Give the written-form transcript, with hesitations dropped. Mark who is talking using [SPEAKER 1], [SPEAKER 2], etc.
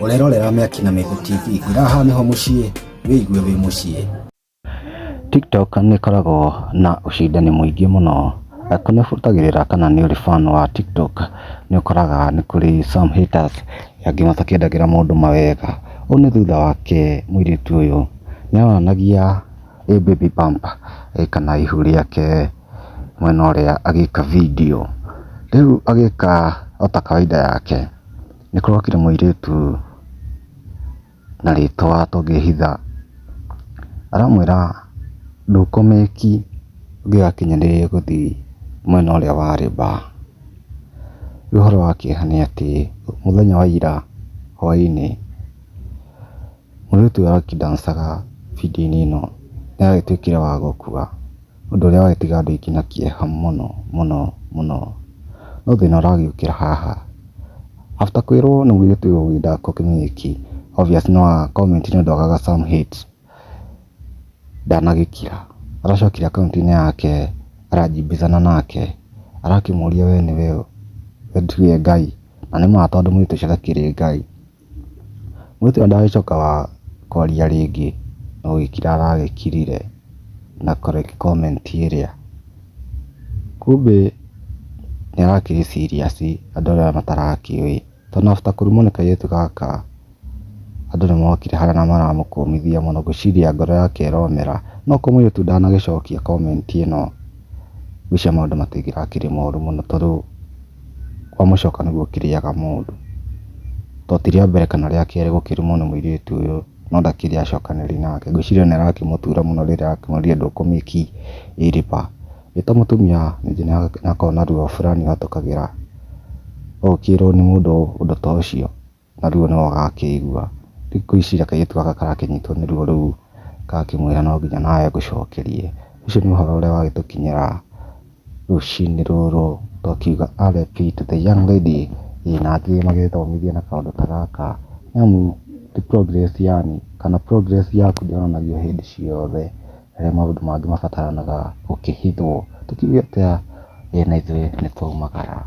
[SPEAKER 1] Ũrerorera Mĩaki na Mĩthũ TV, ngwĩra haha nĩho mũciĩ, wĩigue wĩ mũciĩ. TikTok nĩ ĩkoragwo na ũcindani mũingĩ mũno. Angĩkorwo nĩ ũbuatagĩrĩra kana nĩ ũrĩ fan wa TikTok, nĩ ũkoraga nĩ kũrĩ some haters angĩ matakĩendagĩra mũndũ mawega. Ũũ nĩ thutha wake mũirĩtu ũyũ nĩ aronanagia ĩ baby bump kana ihu rĩake mwena ũrĩa agĩka video. Rĩu agĩka ota kawaida yake, nĩ kũrokire mũirĩtu na rĩtwa tũngĩhitha, aramwĩra ndũkũmĩki ũngĩgakinya nĩ gũthiĩ mwena ũrĩa wa labour. Rĩu ũhoro wa kĩeha nĩ atĩ mũthenya wa ira hwainĩ, mũirĩtu ũyũ akĩndancaga bindiũ-inĩ ĩno nĩ agĩtuĩkire wa gũkua, ũndũ ũrĩa wagĩtiga andũ aingĩ na kĩeha mũno mũno mũno. No thĩna ũragĩũkĩra haha, after kwĩrwo nĩ mũirĩtu ũyũ ndakũmĩki, obvious no a comment nĩ ũndũ some hate, ndanagĩkira, aracokire akaunti-inĩ yake arajibizana nake, arakĩmũria we nĩwe ũ, we tiwe Ngai, na nĩ ma tondũ mũirĩtu ũcio ndakĩrĩ Ngai. Mũirĩtu ũyũ ndagĩcoka wa kwaria rĩngĩ, no gũgĩkira aragĩkirire na kũ like comment ĩrĩa. Kumbe nĩ arakĩrĩ serious andũ arĩa matarakĩũĩ, tondũ after kũrumwo nĩ kairĩtu gaka, andũ nĩ mokire harĩa na maramũkũmithia mũno, ngwĩciria ngoro yake ĩromera. No korwo mũirĩtu ndanagĩcokia comment ĩno, ngwĩciria maũndũ matingĩrakĩrĩ moru mũno tondũ kwa mũcoka nĩguo ũkĩrĩaga mũndũ. To ti rĩa mbere kana rĩa kerĩ gũkĩrumwo nĩ mũirĩtu ũyũ, no ndakĩrĩ acokanĩria nake. Ngwĩciria nĩ arakĩmũtura mũno rĩrĩa arakĩmwĩrire ndũkũmĩki ĩ labour. Wĩ ta mũtumia ningĩ nĩ akoragwo na ruo fulani ũhatũkagĩra, ũgĩkĩrwo nĩ mũndũ ũndũ ta ũcio na ruo no ũgakĩigua. Rĩu ngwĩciria kairĩtu gaka karakĩnyitwo nĩ ruo rũu gagakĩmwĩra no nginya nawe ngũcokerie. Ũcio nĩ ũhoro ũrĩa wagĩtũkinyĩra rũcinĩ rũrũ twakiuga RIP to the young lady, ĩĩ na angĩ magĩthomithia na kaũndũ ta gaka, nĩ amu ti progress yani kana progress yaku ndĩonanagio hĩndĩ ciothe, harĩ maũndũ mangĩ mabataranaga gũkĩhithwo. Tũkiuge atĩa? Ĩĩ na ithuĩ nĩ twaumagara.